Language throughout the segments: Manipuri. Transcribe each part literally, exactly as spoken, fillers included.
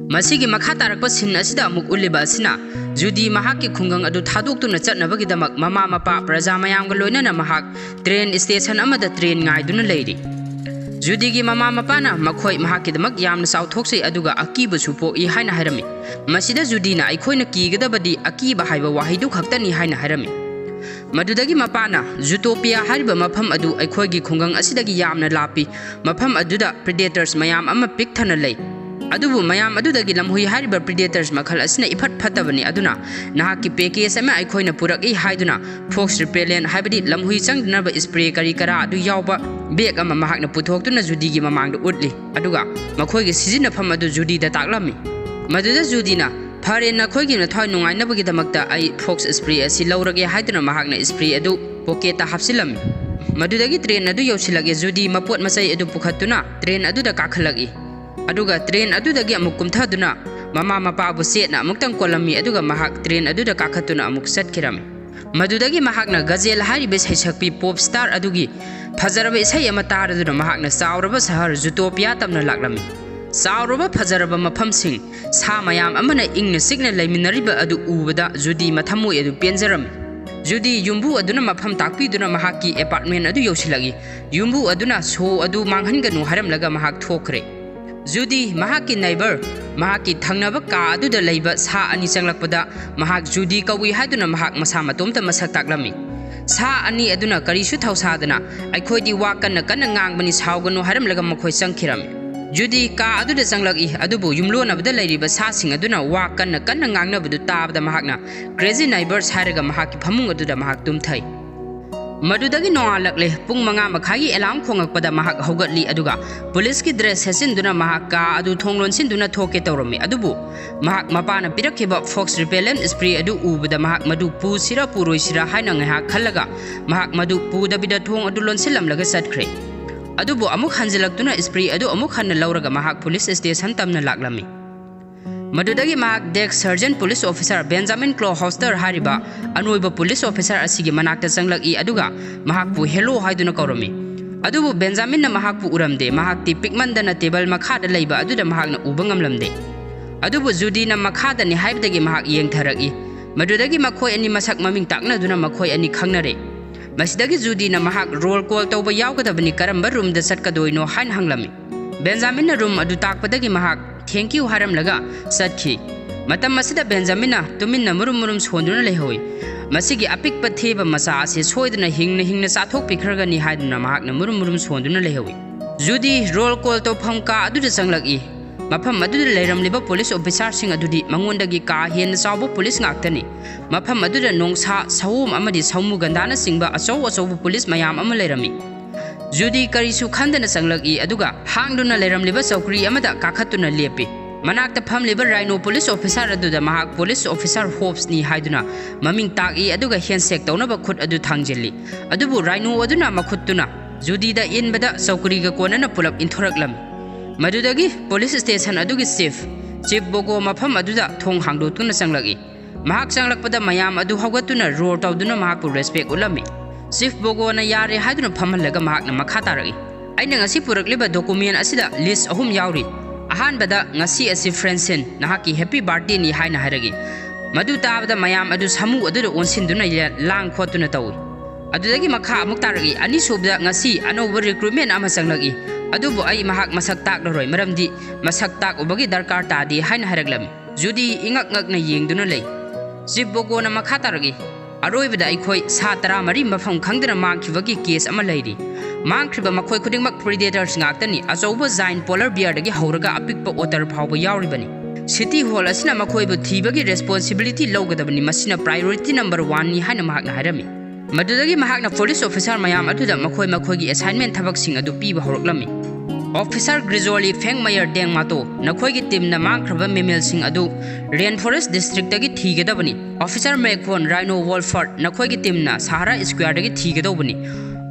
ꯃꯁꯤꯒꯤ ꯃꯈꯥ ꯇꯥꯔꯛꯄ scene ꯑꯁꯤꯗ ꯑꯃꯨꯛ ꯎꯠꯂꯤꯕ ꯑꯁꯤꯅ ꯖꯨꯗꯤ ꯃꯍꯥꯛꯀꯤ ꯈꯨꯡꯒꯪ ꯑꯗꯨ ꯊꯥꯗꯣꯛꯇꯨꯅ ꯆꯠꯅꯕꯒꯤꯗꯃꯛ ꯃꯃꯥ ꯃꯄꯥ ꯄ꯭ꯔꯖꯥ ꯃꯌꯥꯝꯒ ꯂꯣꯏꯅꯅ ꯃꯍꯥꯛ train station ꯑꯃꯗ train ꯉꯥꯏꯗꯨꯅ ꯂꯩꯔꯤ꯫ ꯖꯨꯗꯤꯒꯤ ꯃꯃꯥ ꯃꯄꯥꯅ ꯃꯈꯣꯏ ꯃꯍꯥꯛꯀꯤꯗꯃꯛ ꯌꯥꯝꯅ ꯆꯥꯎꯊꯣꯛꯆꯩ ꯑꯗꯨꯒ ꯑꯀꯤꯕꯁꯨ ꯄꯣꯛꯏ ꯍꯥꯏꯅ ꯍꯥꯏꯔꯝꯃꯤ꯫ ꯃꯁꯤꯗ ꯖꯨꯗꯤꯅ ꯑꯩꯈꯣꯏꯅ ꯀꯤꯒꯗꯕꯗꯤ ꯑꯀꯤꯕ ꯍꯥꯏꯕ ꯋꯥꯍꯩꯗꯨ ꯈꯛꯇꯅꯤ ꯍꯥꯏꯅ ꯍꯥꯏꯔꯝꯃꯤ꯫ ꯃꯗꯨꯗꯒꯤ ꯃꯄꯥꯅ ꯖꯨꯇꯣꯄꯤꯌꯥ ꯍꯥꯏꯔꯤꯕ ꯃꯐꯝ ꯑꯗꯨ ꯑꯩꯈꯣꯏꯒꯤ ꯈꯨꯡꯒꯪ ꯑꯁꯤꯗꯒꯤ ꯌꯥꯝꯅ ꯂꯥꯞꯄꯤ꯫ ꯃꯐꯝ ꯑꯗꯨꯗ predators ꯃꯌꯥꯝ ꯑꯃ ꯄꯤꯛ ꯊꯟꯅ ꯂꯩ꯫ ꯑꯗꯨꯕꯨ ꯃꯌꯥꯝ ꯑꯗꯨꯗꯒꯤ ꯂꯝꯍꯨꯏ ꯍꯥꯏꯔꯤꯕ predators ꯃꯈꯜ ꯑꯁꯤꯅ ꯏꯐꯠ ꯐꯠꯇꯕꯅꯤ, ꯑꯗꯨꯅ ꯅꯍꯥꯛꯀꯤ package ꯑꯃ ꯑꯩꯈꯣꯏꯅ ꯄꯨꯔꯛꯏ ꯍꯥꯏꯗꯨꯅ fox repellent ꯍꯥꯏꯕꯗꯤ ꯂꯝꯍꯨꯏ ꯆꯪꯗꯅꯕ spray ꯀꯔꯤ ꯀꯔꯥ ꯑꯗꯨ ꯌꯥꯎꯕ bag ꯑꯃ ꯃꯍꯥꯛꯅ ꯄꯨꯊꯣꯛꯇꯨꯅ ꯖꯨꯗꯤꯒꯤ ꯃꯃꯥꯡꯗ ꯎꯠꯂꯤ, ꯑꯗꯨꯒ ꯃꯈꯣꯏꯒꯤ ꯁꯤꯖꯤꯟꯅꯐꯝ ꯑꯗꯨ ꯖꯨꯗꯤꯗ ꯇꯥꯛꯂꯝꯃꯤ꯫ ꯃꯗꯨꯗ ꯖꯨꯗꯤꯅ, "ꯐꯔꯦ, ꯅꯈꯣꯏꯒꯤ ꯅꯊ꯭ꯋꯥꯏ ꯅꯨꯡꯉꯥꯏꯅꯕꯒꯤꯗꯃꯛꯇ ꯑꯩ fox spray ꯑꯁꯤ ꯂꯧꯔꯒꯦ" ꯍꯥꯏꯗꯨꯅ ꯃꯍꯥꯛꯅ spray ꯑꯗꯨ pocketꯇ ꯍꯥꯞꯆꯤꯜꯂꯝꯃꯤ꯫ ꯃꯗꯨꯗꯒꯤ train ꯑꯗꯨ ꯌꯧꯁꯤꯜꯂꯛꯑꯦ꯫ ꯖꯨꯗꯤ ꯃꯄꯣꯠ ꯃꯆꯩ ꯑꯗꯨ ꯄꯨꯈꯠꯇꯨꯅ train ꯑꯗꯨꯗ ꯀꯥꯈꯠꯂꯛꯏ꯫ ꯑꯗꯨꯒ train ꯑꯗꯨꯗꯒꯤ ꯑꯃꯨꯛ ꯀꯨꯝꯊꯗꯨꯅ ꯃꯃꯥ ꯃꯄꯥꯕꯨ ꯆꯦꯠꯅ ꯑꯃꯨꯛꯇꯪ ꯀꯣꯜꯂꯝꯃꯤ, ꯑꯗꯨꯒ ꯃꯍꯥꯛ train ꯑꯗꯨꯗ ꯀꯥꯈꯠꯇꯨꯅ ꯑꯃꯨꯛ ꯆꯠꯈꯤꯔꯝꯃꯤ꯫ ꯃꯗꯨꯗꯒꯤ ꯃꯍꯥꯛꯅ ꯒꯖꯦꯜ ꯍꯥꯏꯔꯤꯕ ꯏꯁꯩꯁꯛꯄꯤ pop star ꯑꯗꯨꯒꯤ ꯐꯖꯔꯕ ꯏꯁꯩ ꯑꯃ ꯇꯥꯔꯗꯨꯅ ꯃꯍꯥꯛꯅ ꯆꯥꯎꯔꯕ ꯁꯍꯔ ꯖꯨꯇꯣꯄꯤꯌꯥ ꯇꯝꯅ ꯂꯥꯛꯂꯝꯃꯤ꯫ ꯆꯥꯎꯔꯕ ꯐꯖꯔꯕ ꯃꯐꯝꯁꯤꯡ, ꯁꯥ ꯃꯌꯥꯝ ꯑꯃꯅ ꯏꯪꯅ ꯆꯤꯛꯅ ꯂꯩꯃꯤꯟꯅꯔꯤꯕ ꯑꯗꯨ ꯎꯕꯗ ꯖꯨꯗꯤ ꯃꯊꯃꯣꯏ ꯑꯗꯨ ꯄꯦꯟꯖꯔꯝꯃꯤ꯫ ꯖꯨꯗꯤ ꯌꯨꯝꯕꯨ ꯑꯗꯨꯅ ꯃꯐꯝ ꯇꯥꯛꯄꯤꯗꯨꯅ ꯃꯍꯥꯛꯀꯤ apartment ꯑꯗꯨ ꯌꯧꯁꯤꯜꯂꯛꯏ꯫ ꯌꯨꯝꯕꯨ ꯑꯗꯨꯅ "Show ꯑꯗꯨ ꯃꯥꯡꯍꯟꯒꯅꯨ" ꯍꯥꯏꯔꯝꯂꯒ ꯃꯍꯥꯛ ꯊꯣꯛꯈ꯭ꯔꯦ꯫ ꯖꯨꯗꯤ ꯃꯍꯥꯛꯀꯤ neighbor, ꯃꯍꯥꯛꯀꯤ ꯊꯪꯅꯕ ꯀꯥ ꯑꯗꯨꯗ ꯂꯩꯕ ꯁꯥ ꯑꯅꯤ ꯆꯪꯂꯛꯄꯗ ꯃꯍꯥꯛ ꯖꯨꯗꯤ ꯀꯧꯏ ꯍꯥꯏꯗꯨꯅ ꯃꯍꯥꯛ ꯃꯁꯥ ꯃꯇꯣꯝꯇ ꯃꯁꯛ ꯇꯥꯛꯂꯝꯃꯤ꯫ ꯁꯥ ꯑꯅꯤ ꯑꯗꯨꯅ ꯀꯔꯤꯁꯨ ꯊꯧꯁꯥꯗꯅ, "ꯑꯩꯈꯣꯏꯗꯤ ꯋꯥ ꯀꯟꯅ ꯀꯟꯅ ꯉꯥꯡꯕꯅꯤ, ꯁꯥꯎꯒꯅꯨ" ꯍꯥꯏꯔꯝꯂꯒ ꯃꯈꯣꯏ ꯆꯪꯈꯤꯔꯝꯃꯤ꯫ ꯖꯨꯗꯤ ꯀꯥ ꯑꯗꯨꯗ ꯆꯪꯂꯛꯏ, ꯑꯗꯨꯕꯨ ꯌꯨꯝꯂꯣꯟꯅꯕꯗ ꯂꯩꯔꯤꯕ ꯁꯥꯁꯤꯡ ꯑꯗꯨꯅ ꯋꯥ ꯀꯟꯅ ꯀꯟꯅ ꯉꯥꯡꯅꯕꯗꯨ ꯇꯥꯕꯗ ꯃꯍꯥꯛꯅ "Crazy neighbors" ꯍꯥꯏꯔꯒ ꯃꯍꯥꯛꯀꯤ ꯐꯃꯨꯡ ꯑꯗꯨꯗ ꯃꯍꯥꯛ ꯇꯨꯝꯊꯩ꯫ ꯃꯗꯨꯗꯒꯤ ꯅꯣꯡꯉꯥꯜꯂꯛꯂꯦ꯫ ꯄꯨꯡ ꯃꯉꯥ ꯃꯈꯥꯏꯒꯤ alarm ꯈꯣꯡꯂꯛꯄꯗ ꯃꯍꯥꯛ ꯍꯧꯒꯠꯂꯤ, ꯑꯗꯨꯒ ꯄꯨꯂꯤꯁꯀꯤ dress ꯁꯦꯠꯆꯤꯟꯗꯨꯅ ꯃꯍꯥꯛ ꯀꯥ ꯑꯗꯨ ꯊꯣꯡ ꯂꯣꯟꯁꯤꯟꯗꯨꯅ ꯊꯣꯛꯀꯦ ꯇꯧꯔꯝꯃꯤ꯫ ꯑꯗꯨꯕꯨ ꯃꯍꯥꯛ ꯃꯄꯥꯅ ꯄꯤꯔꯛꯈꯤꯕ fox repellent spray ꯑꯗꯨ ꯎꯕꯗ ꯃꯍꯥꯛ ꯃꯗꯨ ꯄꯨꯁꯤꯔꯥ ꯄꯨꯔꯣꯏꯁꯤꯔꯥ ꯍꯥꯏꯅ ꯉꯥꯏꯍꯥꯛ ꯈꯜꯂꯒ ꯃꯍꯥꯛ ꯃꯗꯨ ꯄꯨꯗꯕꯤꯗ ꯊꯣꯡ ꯑꯗꯨ ꯂꯣꯟꯁꯤꯜꯂꯝꯂꯒ ꯆꯠꯈ꯭ꯔꯦ꯫ ꯑꯗꯨꯕꯨ ꯑꯃꯨꯛ ꯍꯟꯖꯤꯜꯂꯛꯇꯨꯅ spray ꯑꯗꯨ ꯑꯃꯨꯛ ꯍꯟꯅ ꯂꯧꯔꯒ ꯃꯍꯥꯛ police station ꯇꯝꯅ ꯂꯥꯛꯂꯝꯃꯤ꯫ ꯃꯗꯨꯗꯒꯤ ꯃꯍꯥꯛ desk sergeant police officer Benjamin Klowhauser ꯍꯥꯏꯔꯤꯕ ꯑꯅꯣꯏꯕ police officer ꯑꯁꯤꯒꯤ ꯃꯅꯥꯛꯇ ꯆꯪꯂꯛꯏ, ꯑꯗꯨꯒ ꯃꯍꯥꯛꯄꯨ "Hello" ꯍꯥꯏꯗꯨꯅ ꯀꯧꯔꯝꯃꯤ꯫ ꯑꯗꯨꯕꯨ ꯕꯦꯟꯖꯥꯃꯤꯟꯅ ꯃꯍꯥꯛꯄꯨ ꯎꯔꯝꯗꯦ꯫ ꯃꯍꯥꯛꯇꯤ ꯄꯤꯛꯃꯟꯗꯅ table ꯃꯈꯥꯗ ꯂꯩꯕ ꯑꯗꯨꯗ ꯃꯍꯥꯛꯅ ꯎꯕ ꯉꯝꯂꯝꯗꯦ꯫ ꯑꯗꯨꯕꯨ ꯖꯨꯗꯤꯅ ꯃꯈꯥꯗꯅꯤ ꯍꯥꯏꯕꯗꯒꯤ ꯃꯍꯥꯛ ꯌꯦꯡꯊꯔꯛꯏ꯫ ꯃꯗꯨꯗꯒꯤ ꯃꯈꯣꯏ ꯑꯅꯤ ꯃꯁꯛ ꯃꯃꯤꯡ ꯇꯥꯛꯅꯗꯨꯅ ꯃꯈꯣꯏ ꯑꯅꯤ ꯈꯪꯅꯔꯦ꯫ ꯃꯁꯤꯗꯒꯤ ꯖꯨꯗꯤꯅ ꯃꯍꯥꯛ ꯔꯣꯜ ꯀꯣꯜ ꯇꯧꯕ ꯌꯥꯎꯒꯗꯕꯅꯤ, ꯀꯔꯝꯕ ꯔꯨꯝꯗ ꯆꯠꯀꯗꯣꯏꯅꯣ ꯍꯥꯏꯅ ꯍꯪꯂꯝꯃꯤ꯫ ꯕꯦꯟꯖꯥꯃꯤꯟꯅ ꯔꯨꯝ ꯑꯗꯨ ꯇꯥꯛꯄꯗꯒꯤ ꯃꯍꯥꯛ "Thank you" ꯍꯥꯏꯔꯝꯂꯒ ꯆꯠꯈꯤ꯫ ꯃꯇꯝ ꯑꯁꯤꯗ ꯕꯦꯟꯖꯥꯃꯤꯟꯅ ꯇꯨꯃꯤꯟꯅ ꯃꯨꯔꯨꯝ ꯃꯨꯔꯨꯝ ꯁꯣꯟꯗꯨꯅ ꯂꯩꯍꯧꯏ꯫ ꯃꯁꯤꯒꯤ ꯑꯄꯤꯛꯄ ꯊꯦꯕ ꯃꯆꯥ ꯑꯁꯤ ꯁꯣꯏꯗꯅ ꯍꯤꯡꯅ ꯍꯤꯡꯅ ꯆꯥꯊꯣꯛꯄꯤꯈ꯭ꯔꯒꯅꯤ ꯍꯥꯏꯗꯨꯅ ꯃꯍꯥꯛꯅ ꯃꯨꯔꯨꯝ ꯃꯨꯔꯨꯝ ꯁꯣꯟꯗꯨꯅ ꯂꯩꯍꯧꯏ꯫ ꯖꯨꯗꯤ ꯔꯣꯜ ꯀꯣꯜ ꯇꯧꯐꯝ ꯀꯥ ꯑꯗꯨꯗ ꯆꯪꯂꯛꯏ꯫ ꯃꯐꯝ ꯑꯗꯨꯗ ꯂꯩꯔꯝꯂꯤꯕ ꯄꯨꯂꯤꯁ ꯑꯣꯐꯤꯁꯥꯔꯁꯤꯡ ꯑꯗꯨꯗꯤ ꯃꯉꯣꯟꯗꯒꯤ ꯀꯥ ꯍꯦꯟꯅ ꯆꯥꯎꯕ ꯄꯨꯂꯤꯁ ꯉꯥꯛꯇꯅꯤ꯫ ꯃꯐꯝ ꯑꯗꯨꯗ ꯅꯣꯡꯁꯥ, ꯁꯑꯣꯝ ꯑꯃꯗꯤ ꯁꯃꯨꯒꯟꯗꯥꯅꯆꯤꯡꯕ ꯑꯆꯧ ꯑꯆꯧꯕ ꯄꯨꯂꯤꯁ ꯃꯌꯥꯝ ꯑꯃ ꯂꯩꯔꯝꯃꯤ꯫ ꯖꯨꯗꯤ ꯀꯔꯤꯁꯨ ꯈꯟꯗꯅ ꯆꯪꯂꯛꯏ, ꯑꯗꯨꯒ ꯍꯥꯡꯗꯨꯅ ꯂꯩꯔꯝꯂꯤꯕ ꯆꯧꯀ꯭ꯔꯤ ꯑꯃꯗ ꯀꯥꯈꯠꯇꯨꯅ ꯂꯦꯞꯄꯤ꯫ ꯃꯅꯥꯛꯇ ꯐꯝꯂꯤꯕ ꯔꯥꯏꯅꯣ ꯄꯨꯂꯤꯁ ꯑꯣꯐꯤꯁꯥꯔ ꯑꯗꯨꯗ ꯃꯍꯥꯛ ꯄꯨꯂꯤꯁ ꯑꯣꯐꯤꯁꯥꯔ ꯍꯣꯞꯁꯅꯤ ꯍꯥꯏꯗꯨꯅ ꯃꯃꯤꯡ ꯇꯥꯛꯏ, ꯑꯗꯨꯒ ꯍꯦꯟꯁꯦꯛ ꯇꯧꯅꯕ ꯈꯨꯠ ꯑꯗꯨ ꯊꯥꯡꯖꯤꯜꯂꯤ꯫ ꯑꯗꯨꯕꯨ ꯔꯥꯏꯅꯣ ꯑꯗꯨꯅ ꯃꯈꯨꯠꯇꯨꯅ ꯖꯨꯗꯤꯗ ꯏꯟꯕꯗ ꯆꯧꯀ꯭ꯔꯤꯒ ꯀꯣꯟꯅꯅ ꯄꯨꯂꯞ ꯏꯟꯊꯣꯔꯛꯂꯝꯃꯤ꯫ ꯃꯗꯨꯗꯒꯤ ꯄꯨꯂꯤꯁ ꯁ꯭ꯇꯦꯁꯟ ꯑꯗꯨꯒꯤ ꯆꯤꯐ, ꯆꯤꯐ ꯕꯣꯒꯣ ꯃꯐꯝ ꯑꯗꯨꯗ ꯊꯣꯡ ꯍꯥꯡꯗꯣꯛꯇꯨꯅ ꯆꯪꯂꯛꯏ꯫ ꯃꯍꯥꯛ ꯆꯪꯂꯛꯄꯗ ꯃꯌꯥꯝ ꯑꯗꯨ ꯍꯧꯒꯠꯇꯨꯅ ꯔꯣꯔ ꯇꯧꯗꯨꯅ ꯃꯍꯥꯛꯄꯨ ꯔꯦꯁꯄꯦꯛ ꯎꯠꯂꯝꯃꯤ꯫ ꯆꯤꯐ ꯕꯣꯒꯣꯅ ꯌꯥꯔꯦ ꯍꯥꯏꯗꯨꯅ ꯐꯝꯍꯜꯂꯒ ꯃꯍꯥꯛꯅ ꯃꯈꯥ ꯇꯥꯔꯛꯏ, "ꯑꯩꯅ ꯉꯁꯤ ꯄꯨꯔꯛꯂꯤꯕ ꯗꯣꯀꯨꯃꯦꯟ ꯑꯁꯤꯗ ꯂꯤꯁ ꯑꯍꯨꯝ ꯌꯥꯎꯔꯤ꯫ ꯑꯍꯥꯟꯕꯗ, ꯉꯁꯤ ꯑꯁꯤ ꯐ꯭ꯔꯦꯟꯁꯤꯟ, ꯅꯍꯥꯛꯀꯤ ꯍꯦꯄꯤ ꯕꯥꯔꯊꯗꯦꯅꯤ ꯍꯥꯏꯅ ꯍꯥꯏꯔꯛꯏ꯫ ꯃꯗꯨ ꯇꯥꯕꯗ ꯃꯌꯥꯝ ꯑꯗꯨ ꯁꯥꯃꯨ ꯑꯗꯨꯗ ꯑꯣꯟꯁꯤꯟꯗꯨꯅ ꯌꯦ-, ꯂꯥꯡ ꯈꯣꯠꯇꯨꯅ ꯇꯧꯏ꯫ ꯑꯗꯨꯗꯒꯤ ꯃꯈꯥ ꯑꯃꯨꯛ ꯇꯥꯔꯛꯏ, ꯑꯅꯤꯁꯨꯕꯗ, ꯉꯁꯤ ꯑꯅꯧꯕ ꯔꯤꯀ꯭ꯔꯨꯠꯃꯦꯟ ꯑꯃ ꯆꯪꯂꯛꯏ, ꯑꯗꯨꯕꯨ ꯑꯩ ꯃꯍꯥꯛ ꯃꯁꯛ ꯇꯥꯛꯂꯔꯣꯏ, ꯃꯔꯝꯗꯤ ꯃꯁꯛ ꯇꯥꯛꯎꯕꯒꯤ ꯗꯔꯀꯥꯔ ꯇꯥꯗꯦ" ꯍꯥꯏꯅ ꯍꯥꯏꯔꯛꯂꯝꯃꯤ꯫ ꯖꯨꯗꯤ ꯏꯉꯛ ꯉꯛꯅ ꯌꯦꯡꯗꯨꯅ ꯂꯩ꯫ ꯆꯤꯐ ꯕꯣꯒꯣꯅ ꯃꯈꯥ ꯇꯥꯔꯛꯏ, "ꯑꯔꯣꯏꯕꯗ ꯑꯩꯈꯣꯏ ꯁꯥ ꯇꯔꯥꯃꯔꯤ ꯃꯐꯝ ꯈꯪꯗꯅ ꯃꯥꯡꯈꯤꯕꯒꯤ ꯀꯦꯁ ꯑꯃ ꯂꯩꯔꯤ꯫ ꯃꯥꯡꯈ꯭ꯔꯤꯕ ꯃꯈꯣꯏ ꯈꯨꯗꯤꯡꯃꯛ ꯄ꯭ꯔꯤꯗꯦꯇꯔꯁ ꯉꯥꯛꯇꯅꯤ, ꯑꯆꯧꯕ ꯖꯥꯏꯟ ꯄꯣꯂꯔ ꯕꯤꯌꯔꯗꯒꯤ ꯍꯧꯔꯒ ꯑꯄꯤꯛꯄ ꯑꯣꯇꯔ ꯐꯥꯎꯕ ꯌꯥꯎꯔꯤꯕꯅꯤ꯫ ꯁꯤꯇꯤ ꯍꯣꯜ ꯑꯁꯤꯅ ꯃꯈꯣꯏꯕꯨ ꯊꯤꯕꯒꯤ ꯔꯦꯁꯄꯣꯟꯁꯤꯕꯤꯂꯤꯇꯤ ꯂꯧꯒꯗꯕꯅꯤ, ꯃꯁꯤꯅ ꯄ꯭ꯔꯥꯏꯌꯣꯔꯤꯇꯤ ꯅꯝꯕꯔ ꯋꯥꯟꯅꯤ" ꯍꯥꯏꯅ ꯃꯍꯥꯛꯅ ꯍꯥꯏꯔꯝꯃꯤ꯫ ꯃꯗꯨꯗꯒꯤ ꯃꯍꯥꯛꯅ ꯄꯨꯂꯤꯁ ꯑꯣꯐꯤꯁꯥꯔ ꯃꯌꯥꯝ ꯑꯗꯨꯗ ꯃꯈꯣꯏ ꯃꯈꯣꯏꯒꯤ ꯑꯦꯁꯥꯏꯟꯃꯦꯟ ꯊꯕꯛꯁꯤꯡ ꯑꯗꯨ ꯄꯤꯕ ꯍꯧꯔꯛꯂꯝꯃꯤ꯫ "ꯑꯣꯐꯤꯁꯥꯔ ꯒ꯭ꯔꯤꯖꯣꯂꯤ ꯐꯦꯡꯃꯌꯔ ꯗꯦꯡꯃꯥꯇꯣ, ꯅꯈꯣꯏꯒꯤ ꯇꯤꯝꯅ ꯃꯥꯡꯈ꯭ꯔꯕ ꯃꯦꯃꯦꯜꯁꯤꯡ ꯑꯗꯨ ꯔꯦꯟ ꯐꯣꯔꯦꯁ ꯗꯤꯁꯇ꯭ꯔꯤꯛꯇꯒꯤ ꯊꯤꯒꯗꯕꯅꯤ꯫ ꯑꯣꯐꯤꯁꯥꯔ ꯃꯦꯀꯣꯟ ꯔꯥꯏꯅꯣ ꯋꯣꯜꯐꯔꯠ, ꯅꯈꯣꯏꯒꯤ ꯇꯤꯝꯅ ꯁꯍꯥꯔꯥ ꯁ꯭ꯀ꯭ꯋꯥꯔꯗꯒꯤ ꯊꯤꯒꯗꯧꯕꯅꯤ꯫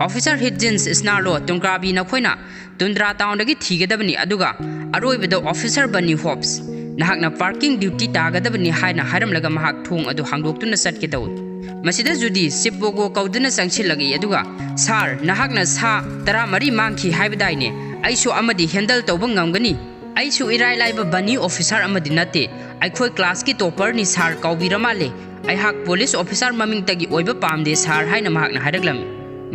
ꯑꯣꯐꯤꯁꯥꯔ ꯍꯤꯠꯖꯤꯟꯁ ꯁ꯭ꯅꯥꯔꯂꯣ ꯇꯨꯡꯒ꯭ꯔꯥꯕꯤ, ꯅꯈꯣꯏꯅ ꯇꯨꯟꯗ꯭ꯔꯥ ꯇꯥꯎꯟꯗꯒꯤ ꯊꯤꯒꯗꯕꯅꯤ, ꯑꯗꯨꯒ ꯑꯔꯣꯏꯕꯗ ꯑꯣꯐꯤꯁꯥꯔ ꯕꯟꯅꯤ ꯍꯣꯞꯁ, ꯅꯍꯥꯛꯅ ꯄꯥꯔꯀꯤꯡ ꯗ꯭ꯌꯨꯇꯤ ꯇꯥꯒꯗꯕꯅꯤ" ꯍꯥꯏꯅ ꯍꯥꯏꯔꯝꯂꯒ ꯃꯍꯥꯛ ꯊꯣꯡ ꯑꯗꯨ ꯍꯥꯡꯗꯣꯛꯇꯨꯅ ꯆꯠꯀꯦ ꯇꯧꯏ꯫ ꯃꯁꯤꯗ ꯖꯨꯗꯤ ꯆꯤꯐ ꯕꯣꯒꯣ ꯀꯧꯗꯨꯅ ꯆꯪꯁꯤꯜꯂꯛꯏ, ꯑꯗꯨꯒ, "ꯁꯥꯔ, ꯅꯍꯥꯛꯅ ꯁꯥ ꯇꯔꯥꯃꯔꯤ ꯃꯥꯡꯈꯤ ꯍꯥꯏꯕꯗꯥꯏꯅꯦ? ꯑꯩꯁꯨ ꯑꯃꯗꯤ ꯍꯦꯟꯗꯜ ꯇꯧꯕ ꯉꯝꯒꯅꯤ꯫ "ꯑꯩꯁꯨ ꯏꯔꯥꯏ ꯂꯥꯏꯕ ꯕꯅꯤ ꯑꯣꯐꯤꯁꯥꯔ ꯑꯃꯗꯤ ꯅꯠꯇꯦ꯫ ꯑꯩꯈꯣꯏ ꯀ꯭ꯂꯥꯁꯀꯤ ꯇꯣꯄꯔꯅꯤ ꯁꯥꯔ, ꯀꯥꯎꯕꯤꯔ ꯃꯥꯜꯂꯦ꯫ ꯑꯩꯍꯥꯛ ꯄꯨꯂꯤꯁ ꯑꯣꯐꯤꯁꯥꯔ ꯃꯃꯤꯡꯇꯒꯤ ꯑꯣꯏꯕ ꯄꯥꯝꯗꯦ ꯁꯥꯔ" ꯍꯥꯏꯅ ꯃꯍꯥꯛꯅ ꯍꯥꯏꯔꯛꯂꯝꯃꯤ꯫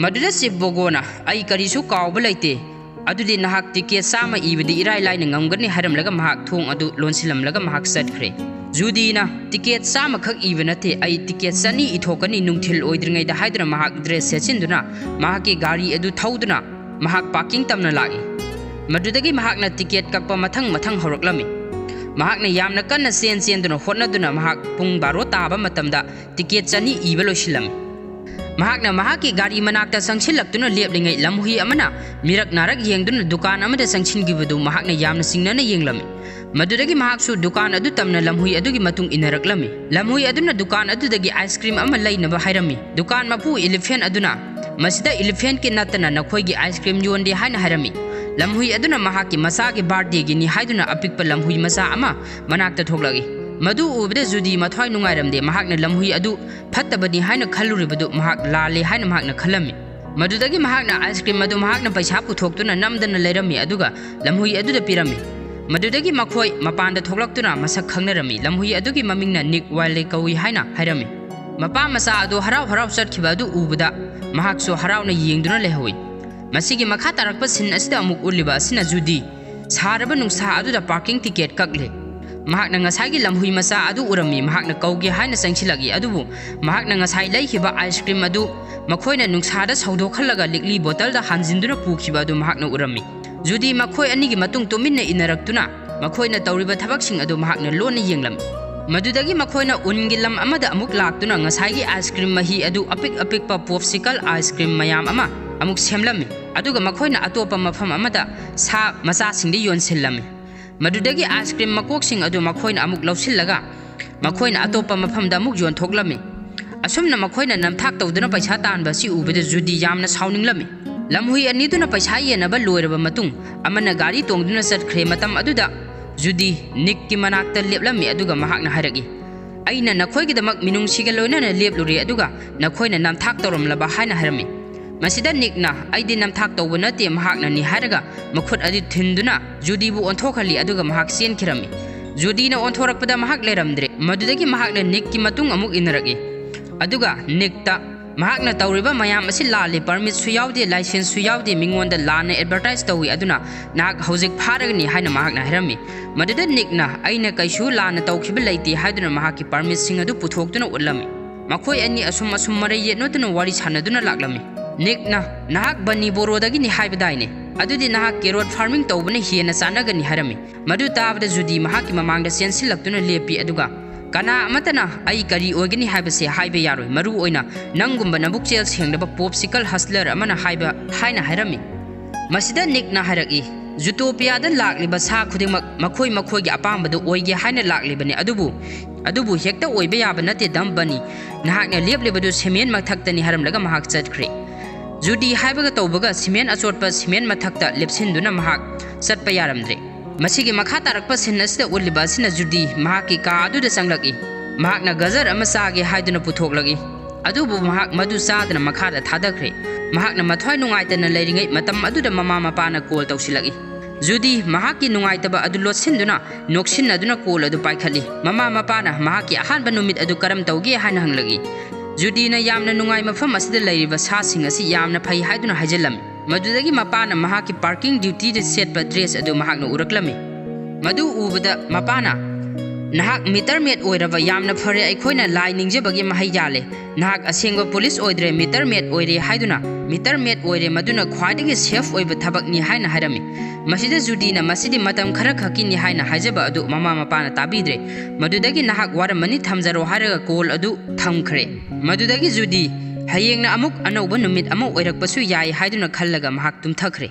ꯃꯗꯨꯗ ꯆꯤꯐ ꯕꯣꯒꯣꯅ, "ꯑꯩ ꯀꯔꯤꯁꯨ ꯀꯥꯎꯕ ꯂꯩꯇꯦ꯫ ꯑꯗꯨꯗꯤ ꯅꯍꯥꯛ ꯇꯤꯀꯦꯠ ꯆꯥꯝꯃ ꯏꯕꯗꯤ ꯏꯔꯥꯏ ꯂꯥꯏꯅ ꯉꯝꯒꯅꯤ" ꯍꯥꯏꯔꯝꯂꯒ ꯃꯍꯥꯛ ꯊꯣꯡ ꯑꯗꯨ ꯂꯣꯟꯁꯤꯜꯂꯝꯂꯒ ꯃꯍꯥꯛ ꯆꯠꯈ꯭ꯔꯦ꯫ ꯖꯨꯗꯤꯅ, "ꯇꯤꯀꯦꯠ ꯆꯥꯝꯃꯈꯛ ꯏꯕ ꯅꯠꯇꯦ, ꯑꯩ ꯇꯤꯀꯦꯠ ꯆꯅꯤ ꯏꯊꯣꯛꯀꯅꯤ ꯅꯨꯡꯊꯤꯜ ꯑꯣꯏꯗ꯭ꯔꯤꯉꯩꯗ" ꯍꯥꯏꯗꯨꯅ ꯃꯍꯥꯛ ꯗ꯭ꯔꯦꯁ ꯁꯦꯠꯆꯤꯟꯗꯨꯅ ꯃꯍꯥꯛꯀꯤ ꯒꯥꯔꯤ ꯑꯗꯨ ꯊꯧꯗꯨꯅ ꯃꯍꯥꯛ ꯄꯥꯔꯀꯤꯡ ꯇꯝꯅ ꯂꯥꯛꯏ꯫ ꯃꯗꯨꯗꯒꯤ ꯃꯍꯥꯛꯅ ꯇꯤꯀꯦꯠ ꯀꯛꯄ ꯃꯊꯪ ꯃꯊꯪ ꯍꯧꯔꯛꯂꯝꯃꯤ꯫ ꯃꯍꯥꯛꯅ ꯌꯥꯝꯅ ꯀꯟꯅ ꯆꯦꯟ ꯆꯦꯟꯗꯨꯅ ꯍꯣꯠꯅꯗꯨꯅ ꯃꯍꯥꯛ ꯄꯨꯡ ꯕꯥꯔꯣ ꯇꯥꯕ ꯃꯇꯝꯗ ꯇꯤꯀꯦꯠ ꯆꯅꯤ ꯏꯕ ꯂꯣꯏꯁꯤꯜꯂꯝꯃꯤ꯫ ꯃꯍꯥꯛꯅ ꯃꯍꯥꯛꯀꯤ ꯒꯥꯔꯤ ꯃꯅꯥꯛꯇ ꯆꯪꯁꯤꯜꯂꯛꯇꯨꯅ ꯂꯦꯞꯂꯤꯉꯩ ꯂꯝꯍꯨꯏ ꯑꯃꯅ ꯃꯤꯔꯛ ꯅꯥꯔꯛ ꯌꯦꯡꯗꯨꯅ ꯗꯨꯀꯥꯟ ꯑꯃꯗ ꯆꯪꯁꯤꯟꯈꯤꯕꯗꯨ ꯃꯍꯥꯛꯅ ꯌꯥꯝꯅ ꯆꯤꯡꯅꯅ ꯌꯦꯡꯂꯝꯃꯤ꯫ ꯃꯗꯨꯗꯒꯤ ꯃꯍꯥꯛꯁꯨ ꯗꯨꯀꯥꯟ ꯑꯗꯨ ꯇꯝꯅ ꯂꯝꯍꯨꯏ ꯑꯗꯨꯒꯤ ꯃꯇꯨꯡ ꯏꯟꯅꯔꯛꯂꯝꯃꯤ꯫ ꯂꯝꯍꯨꯏ ꯑꯗꯨꯅ ꯗꯨꯀꯥꯟ ꯑꯗꯨꯗꯒꯤ ꯑꯥꯏꯁ ꯀ꯭ꯔꯤꯝ ꯑꯃ ꯂꯩꯅꯕ ꯍꯥꯏꯔꯝꯃꯤ꯫ ꯗꯨꯀꯥꯟ ꯃꯄꯨ ꯏꯂꯤꯐꯦꯟ ꯑꯗꯨꯅ, "ꯃꯁꯤꯗ ꯏꯂꯤꯐꯦꯟꯀꯤ ꯅꯠꯇꯅ ꯅꯈꯣꯏꯒꯤ ꯑꯥꯏꯁ ꯀ꯭ꯔꯤꯝ ꯌꯣꯟꯗꯦ" ꯍꯥꯏꯅ ꯍꯥꯏꯔꯝꯃꯤ꯫ ꯂꯝꯍꯨꯏ ꯑꯗꯨꯅ ꯃꯍꯥꯛꯀꯤ ꯃꯆꯥꯒꯤ ꯕꯥꯔꯗꯦꯒꯤꯅꯤ ꯍꯥꯏꯗꯨꯅ ꯑꯄꯤꯛꯄ ꯂꯝꯍꯨꯏ ꯃꯆꯥ ꯑꯃ ꯃꯅꯥꯛꯇ ꯊꯣꯛꯂꯛꯏ꯫ ꯃꯗꯨ ꯎꯕꯗ ꯖꯨꯗꯤ ꯃꯊ꯭ꯋꯥꯏ ꯅꯨꯡꯉꯥꯏꯔꯝꯗꯦ꯫ ꯃꯍꯥꯛꯅ ꯂꯝꯍꯨꯏ ꯑꯗꯨ ꯐꯠꯇꯕꯅꯤ ꯍꯥꯏꯅ ꯈꯜꯂꯨꯔꯤꯕꯗꯨ ꯃꯍꯥꯛ ꯂꯥꯜꯂꯦ ꯍꯥꯏꯅ ꯃꯍꯥꯛꯅ ꯈꯜꯂꯝꯃꯤ꯫ ꯃꯗꯨꯗꯒꯤ ꯃꯍꯥꯛꯅ ꯑꯥꯏꯁ ꯀ꯭ꯔꯤꯝ ꯑꯗꯨ ꯃꯍꯥꯛꯅ ꯄꯩꯁꯥ ꯄꯨꯊꯣꯛꯇꯨꯅ ꯅꯝꯗꯅ ꯂꯩꯔꯝꯃꯤ, ꯑꯗꯨꯒ ꯂꯝꯍꯨꯏ ꯑꯗꯨꯗ ꯄꯤꯔꯝꯃꯤ꯫ ꯃꯗꯨꯗꯒꯤ ꯃꯈꯣꯏ ꯃꯄꯥꯟꯗ ꯊꯣꯛꯂꯛꯇꯨꯅ ꯃꯁꯛ ꯈꯪꯅꯔꯝꯃꯤ꯫ ꯂꯝꯍꯨꯏ ꯑꯗꯨꯒꯤ ꯃꯃꯤꯡꯅ ꯅꯤꯛ ꯋꯥꯏꯜꯂꯤ ꯀꯧꯏ ꯍꯥꯏꯅ ꯍꯥꯏꯔꯝꯃꯤ꯫ ꯃꯄꯥ ꯃꯆꯥ ꯑꯗꯨ ꯍꯔꯥꯎ ꯍꯔꯥꯎ ꯆꯠꯈꯤꯕ ꯑꯗꯨ ꯎꯕꯗ ꯃꯍꯥꯛꯁꯨ ꯍꯔꯥꯎꯅ ꯌꯦꯡꯗꯨꯅ ꯂꯩꯍꯧꯏ꯫ ꯃꯁꯤꯒꯤ ꯃꯈꯥ ꯇꯥꯔꯛꯄ ꯁꯤꯟ ꯑꯁꯤꯗ ꯑꯃꯨꯛ ꯎꯠꯂꯤꯕ ꯑꯁꯤꯅ ꯖꯨꯗꯤ ꯁꯥꯔꯕ ꯅꯨꯡꯁꯥ ꯑꯗꯨꯗ ꯄꯥꯔꯀꯤꯡ ꯇꯤꯀꯦꯠ ꯀꯛꯂꯦ꯫ ꯃꯍꯥꯛꯅ ꯉꯁꯥꯏꯒꯤ ꯂꯝꯍꯨꯏ ꯃꯆꯥ ꯑꯗꯨ ꯎꯔꯝꯃꯤ꯫ ꯃꯍꯥꯛꯅ ꯀꯧꯒꯦ ꯍꯥꯏꯅ ꯆꯪꯁꯤꯜꯂꯛꯏ, ꯑꯗꯨꯕꯨ ꯃꯍꯥꯛꯅ ꯉꯁꯥꯏ ꯂꯩꯈꯤꯕ ꯑꯥꯏꯁ ꯀ꯭ꯔꯤꯝ ꯑꯗꯨ ꯃꯈꯣꯏꯅ ꯅꯨꯡꯁꯥꯗ ꯁꯧꯗꯣꯛꯍꯜꯂꯒ ꯂꯤꯛꯂꯤ ꯕꯣꯇꯜꯗ ꯍꯥꯟꯖꯤꯟꯗꯨꯅ ꯄꯨꯈꯤꯕ ꯑꯗꯨ ꯃꯍꯥꯛꯅ ꯎꯔꯝꯃꯤ꯫ ꯖꯨꯗꯤ ꯃꯈꯣꯏ ꯑꯅꯤꯒꯤ ꯃꯇꯨꯡ ꯇꯨꯃꯤꯟꯅ ꯏꯟꯅꯔꯛꯇꯨꯅ ꯃꯈꯣꯏꯅ ꯇꯧꯔꯤꯕ ꯊꯕꯛꯁꯤꯡ ꯑꯗꯨ ꯃꯍꯥꯛꯅ ꯂꯣꯟꯅ ꯌꯦꯡꯂꯝꯃꯤ꯫ ꯃꯗꯨꯗꯒꯤ ꯃꯈꯣꯏꯅ ꯎꯟꯒꯤ ꯂꯝ ꯑꯃꯗ ꯑꯃꯨꯛ ꯂꯥꯛꯇꯨꯅ ꯉꯁꯥꯏꯒꯤ ꯑꯥꯏꯁ ꯀ꯭ꯔꯤꯝ ꯃꯍꯤ ꯑꯗꯨ ꯑꯄꯤꯛ ꯑꯄꯤꯛꯄ ꯄꯣꯞꯁꯤꯀꯜ ꯑꯥꯏꯁ ꯀ꯭ꯔꯤꯝ ꯃꯌꯥꯝ ꯑꯃ ꯑꯃꯨꯛ ꯁꯦꯝꯂꯝꯃꯤ, ꯑꯗꯨꯒ ꯃꯈꯣꯏꯅ ꯑꯇꯣꯞꯄ ꯃꯐꯝ ꯑꯃꯗ ꯁꯥ ꯃꯆꯥꯁꯤꯡꯗ ꯌꯣꯟꯁꯤꯜꯂꯝꯃꯤ꯫ ꯃꯗꯨꯗꯒꯤ ꯑꯥꯏꯁ ꯀ꯭ꯔꯤꯝ ꯃꯀꯣꯛꯁꯤꯡ ꯑꯗꯨ ꯃꯈꯣꯏꯅ ꯑꯃꯨꯛ ꯂꯧꯁꯤꯜꯂꯒ ꯃꯈꯣꯏꯅ ꯑꯇꯣꯞꯄ ꯃꯐꯝꯗ ꯑꯃꯨꯛ ꯌꯣꯟꯊꯣꯛꯂꯝꯃꯤ꯫ ꯑꯁꯨꯝꯅ ꯃꯈꯣꯏꯅ ꯅꯝꯊꯥꯛ ꯇꯧꯗꯨꯅ ꯄꯩꯁꯥ ꯇꯥꯟꯕ ꯑꯁꯤ ꯎꯕꯗ ꯖꯨꯗꯤ ꯌꯥꯝꯅ ꯁꯥꯎꯅꯤꯡꯂꯝꯃꯤ꯫ ꯂꯝꯍꯨꯏ ꯑꯅꯤꯗꯨꯅ ꯄꯩꯁꯥ ꯌꯦꯟꯅꯕ ꯂꯣꯏꯔꯕ ꯃꯇꯨꯡ, ꯑꯃꯅ ꯒꯥꯔꯤ ꯇꯣꯡꯗꯨꯅ ꯆꯠꯈ꯭ꯔꯦ꯫ ꯃꯇꯝ ꯑꯗꯨꯗ ꯖꯨꯗꯤ ꯅꯤꯛꯀꯤ ꯃꯅꯥꯛꯇ ꯂꯦꯞꯂꯝꯃꯤ, ꯑꯗꯨꯒ ꯃꯍꯥꯛꯅ ꯍꯥꯏꯔꯛꯏ, "ꯑꯩꯅ ꯅꯈꯣꯏꯒꯤꯗꯃꯛ ꯃꯤꯅꯨꯡꯁꯤꯒ ꯂꯣꯏꯅꯅ ꯂꯦꯞꯂꯨꯔꯦ, ꯑꯗꯨꯒ ꯅꯈꯣꯏꯅ ꯅꯝꯊꯥꯛ ꯇꯧꯔꯝꯂꯕ?" ꯍꯥꯏꯅ ꯍꯥꯏꯔꯝꯃꯤ꯫ ꯃꯁꯤꯗ ꯅꯤꯛꯅ "ꯑꯩꯗꯤ ꯅꯝꯊꯥꯛ ꯇꯧꯕ ꯅꯠꯇꯦ, ꯃꯍꯥꯛꯅꯅꯤ" ꯍꯥꯏꯔꯒ ꯃꯈꯨꯠ ꯑꯗꯨ ꯊꯤꯟꯗꯨꯅ ꯖꯨꯗꯤꯕꯨ ꯑꯣꯟꯊꯣꯛꯍꯜꯂꯤ, ꯑꯗꯨꯒ ꯃꯍꯥꯛ ꯆꯦꯟꯈꯤꯔꯝꯃꯤ꯫ ꯖꯨꯗꯤꯅ ꯑꯣꯟꯊꯣꯔꯛꯄꯗ ꯃꯍꯥꯛ ꯂꯩꯔꯝꯗ꯭ꯔꯦ꯫ ꯃꯗꯨꯗꯒꯤ ꯃꯍꯥꯛꯅ ꯅꯤꯛꯀꯤ ꯃꯇꯨꯡ ꯑꯃꯨꯛ ꯏꯟꯅꯔꯛꯏ, ꯑꯗꯨꯒ ꯅꯤꯛꯇ "ꯃꯍꯥꯛꯅ ꯇꯧꯔꯤꯕ ꯃꯌꯥꯝ ꯑꯁꯤ ꯂꯥꯜꯂꯤ, ꯄꯔꯃꯤꯠꯁꯨ ꯌꯥꯎꯗꯦ, ꯂꯥꯏꯁꯦꯟꯁꯁꯨ ꯌꯥꯎꯗꯦ, ꯃꯤꯉꯣꯟꯗ ꯂꯥꯟꯅ ꯑꯦꯗꯚꯔꯇꯥꯏꯁ ꯇꯧꯏ, ꯑꯗꯨꯅ ꯅꯍꯥꯛ ꯍꯧꯖꯤꯛ ꯐꯥꯔꯒꯅꯤ" ꯍꯥꯏꯅ ꯃꯍꯥꯛꯅ ꯍꯥꯏꯔꯝꯃꯤ꯫ ꯃꯗꯨꯗ ꯅꯤꯛꯅ "ꯑꯩꯅ ꯀꯩꯁꯨ ꯂꯥꯟꯅ ꯇꯧꯈꯤꯕ ꯂꯩꯇꯦ" ꯍꯥꯏꯗꯨꯅ ꯃꯍꯥꯛꯀꯤ ꯄꯔꯃꯤꯠꯁꯤꯡ ꯑꯗꯨ ꯄꯨꯊꯣꯛꯇꯨꯅ ꯎꯠꯂꯝꯃꯤ꯫ ꯃꯈꯣꯏ ꯑꯅꯤ ꯑꯁꯨꯝ ꯑꯁꯨꯝ ꯃꯔꯩ ꯌꯦꯠꯅꯗꯨꯅ ꯋꯥꯔꯤ ꯁꯥꯟꯅꯗꯨꯅ ꯂꯥꯛꯂꯝꯃꯤ꯫ ꯅꯤꯛꯅ "ꯅꯍꯥꯛ ꯕꯅꯤ ꯕꯣꯔꯣꯗꯒꯤꯅꯤ ꯍꯥꯏꯕꯗꯥꯏꯅꯦ? ꯑꯗꯨꯗꯤ ꯅꯍꯥꯛ ꯀꯦꯔꯣꯠ ꯐꯥꯔꯃꯤꯡ ꯇꯧꯕꯅ ꯍꯦꯟꯅ ꯆꯥꯟꯅꯒꯅꯤ" ꯍꯥꯏꯔꯝꯃꯤ꯫ ꯃꯗꯨ ꯇꯥꯕꯗ ꯖꯨꯗꯤ ꯃꯍꯥꯛꯀꯤ ꯃꯃꯥꯡꯗ ꯆꯦꯟꯁꯤꯜꯂꯛꯇꯨꯅ ꯂꯦꯞꯄꯤ, ꯑꯗꯨꯒ "ꯀꯅꯥ ꯑꯃꯠꯇꯅ ꯑꯩ ꯀꯔꯤ ꯑꯣꯏꯒꯅꯤ ꯍꯥꯏꯕꯁꯦ ꯍꯥꯏꯕ ꯌꯥꯔꯣꯏ, ꯃꯔꯨ ꯑꯣꯏꯅ ꯅꯪꯒꯨꯝꯕ ꯅꯕꯨꯛꯆꯦꯜ ꯁꯦꯡꯂꯕ ꯄꯣꯞꯁꯤꯀꯜ ꯍꯁꯂꯔ ꯑꯃꯅ" ꯍꯥꯏꯕ ꯍꯥꯏꯅ ꯍꯥꯏꯔꯝꯃꯤ꯫ ꯃꯁꯤꯗ ꯅꯤꯛꯅ ꯍꯥꯏꯔꯛꯏ, "ꯖꯨꯇꯣꯄꯤꯌꯥꯗ ꯂꯥꯛꯂꯤꯕ ꯁꯥ ꯈꯨꯗꯤꯡꯃꯛ ꯃꯈꯣꯏ ꯃꯈꯣꯏꯒꯤ ꯑꯄꯥꯝꯕꯗꯨ ꯑꯣꯏꯒꯦ ꯍꯥꯏꯅ ꯂꯥꯛꯂꯤꯕꯅꯤ, ꯑꯗꯨꯕꯨ, ꯑꯗꯨꯕꯨ ꯍꯦꯛꯇ ꯑꯣꯏꯕ ꯌꯥꯕ ꯅꯠꯇꯦ, ꯗꯝ ꯕꯅꯤ꯫ ꯅꯍꯥꯛꯅ ꯂꯦꯞꯂꯤꯕꯗꯨ ꯁꯤꯃꯦꯟ ꯃꯊꯛꯇꯅꯤ" ꯍꯥꯏꯔꯝꯂꯒ ꯃꯍꯥꯛ ꯆꯠꯈ꯭ꯔꯦ꯫ ꯖꯨꯗꯤ ꯍꯥꯏꯕꯒ ꯇꯧꯕꯒ ꯁꯤꯃꯦꯟ ꯑꯆꯣꯠꯄ ꯁꯤꯃꯦꯟ ꯃꯊꯛꯇ ꯂꯦꯞꯁꯤꯟꯗꯨꯅ ꯃꯍꯥꯛ ꯆꯠꯄ ꯌꯥꯔꯝꯗ꯭ꯔꯦ꯫ ꯃꯁꯤꯒꯤ ꯃꯈꯥ ꯇꯥꯔꯛꯄ ꯁꯤꯟ ꯑꯁꯤꯗ ꯎꯠꯂꯤꯕ ꯑꯁꯤꯅ ꯖꯨꯗꯤ ꯃꯍꯥꯛꯀꯤ ꯀꯥ ꯑꯗꯨꯗ ꯆꯪꯂꯛꯏ꯫ ꯃꯍꯥꯛꯅ ꯒꯖꯔ ꯑꯃ ꯆꯥꯒꯦ ꯍꯥꯏꯗꯨꯅ ꯄꯨꯊꯣꯛꯂꯛꯏ, ꯑꯗꯨꯕꯨ ꯃꯍꯥꯛ ꯃꯗꯨ ꯆꯥꯗꯅ ꯃꯈꯥꯗ ꯊꯥꯗꯈ꯭ꯔꯦ꯫ ꯃꯍꯥꯛꯅ ꯃꯊ꯭ꯋꯥꯏ ꯅꯨꯡꯉꯥꯏꯇꯅ ꯂꯩꯔꯤꯉꯩ ꯃꯇꯝ ꯑꯗꯨꯗ ꯃꯃꯥ ꯃꯄꯥꯅ ꯀꯣꯜ ꯇꯧꯁꯤꯜꯂꯛꯏ꯫ ꯖꯨꯗꯤ ꯃꯍꯥꯛꯀꯤ ꯅꯨꯡꯉꯥꯏꯇꯕ ꯑꯗꯨ ꯂꯣꯠꯁꯤꯟꯗꯨꯅ ꯅꯣꯛꯁꯤꯟꯅꯗꯨꯅ ꯀꯣꯜ ꯑꯗꯨ ꯄꯥꯏꯈꯠꯂꯤ꯫ ꯃꯃꯥ ꯃꯄꯥꯅ ꯃꯍꯥꯛꯀꯤ ꯑꯍꯥꯟꯕ ꯅꯨꯃꯤꯠ ꯑꯗꯨ ꯀꯔꯝ ꯇꯧꯒꯦ ꯍꯥꯏꯅ ꯍꯪꯂꯛꯏ꯫ ꯖꯨꯗꯤꯅ ꯌꯥꯝꯅ ꯅꯨꯡꯉꯥꯏ, ꯃꯐꯝ ꯑꯁꯤꯗ ꯂꯩꯔꯤꯕ ꯁꯥꯁꯤꯡ ꯑꯁꯤ ꯌꯥꯝꯅ ꯐꯩ ꯍꯥꯏꯗꯨꯅ ꯍꯥꯏꯖꯤꯜꯂꯝꯃꯤ꯫ ꯃꯗꯨꯗꯒꯤ ꯃꯄꯥꯅ ꯃꯍꯥꯛꯀꯤ ꯄꯥꯔꯀꯤꯡ ꯗ꯭ꯌꯨꯇꯤꯗ ꯁꯦꯠꯄ ꯗ꯭ꯔꯦꯁ ꯑꯗꯨ ꯃꯍꯥꯛꯅ ꯎꯔꯛꯂꯝꯃꯤ꯫ ꯃꯗꯨ ꯎꯕꯗ ꯃꯄꯥꯅ, "ꯅꯍꯥꯛ ꯃꯤꯇꯔ ꯃꯦꯠ ꯑꯣꯏꯔꯕ, ꯌꯥꯝꯅ ꯐꯔꯦ, ꯑꯩꯈꯣꯏꯅ ꯂꯥꯏ ꯅꯤꯡꯖꯕꯒꯤ ꯃꯍꯩ ꯌꯥꯜꯂꯦ꯫ ꯅꯍꯥꯛ ꯑꯁꯦꯡꯕ ꯄꯨꯂꯤꯁ ꯑꯣꯏꯗ꯭ꯔꯦ, ꯃꯤꯇꯔ ꯃꯦꯠ ꯑꯣꯏꯔꯦ ꯍꯥꯏꯗꯨꯅ, ꯃꯤꯇꯔ ꯃꯦꯠ ꯑꯣꯏꯔꯦ, ꯃꯗꯨꯅ ꯈ꯭ꯋꯥꯏꯗꯒꯤ ꯁꯦꯐ ꯑꯣꯏꯕ ꯊꯕꯛꯅꯤ" ꯍꯥꯏꯅ ꯍꯥꯏꯔꯝꯃꯤ꯫ ꯃꯁꯤꯗ ꯖꯨꯗꯤꯅ, "ꯃꯁꯤꯗꯤ ꯃꯇꯝ ꯈꯔ ꯈꯛꯀꯤꯅꯤ" ꯍꯥꯏꯅ ꯍꯥꯏꯖꯕ ꯑꯗꯨ ꯃꯃꯥ ꯃꯄꯥꯅ ꯇꯥꯕꯤꯗ꯭ꯔꯦ꯫ ꯃꯗꯨꯗꯒꯤ "ꯅꯍꯥꯛ ꯋꯥꯔꯝꯃꯅꯤ, ꯊꯝꯖꯔꯣ" ꯍꯥꯏꯔꯒ ꯀꯣꯜ ꯑꯗꯨ ꯊꯝꯈ꯭ꯔꯦ꯫ ꯃꯗꯨꯗꯒꯤ ꯖꯨꯗꯤ, "ꯍꯌꯦꯡꯅ ꯑꯃꯨꯛ ꯑꯅꯧꯕ ꯅꯨꯃꯤꯠ ꯑꯃ ꯑꯣꯏꯔꯛꯄꯁꯨ ꯌꯥꯏ" ꯍꯥꯏꯗꯨꯅ ꯈꯜꯂꯒ ꯃꯍꯥꯛ ꯇꯨꯝꯊꯈ꯭ꯔꯦ꯫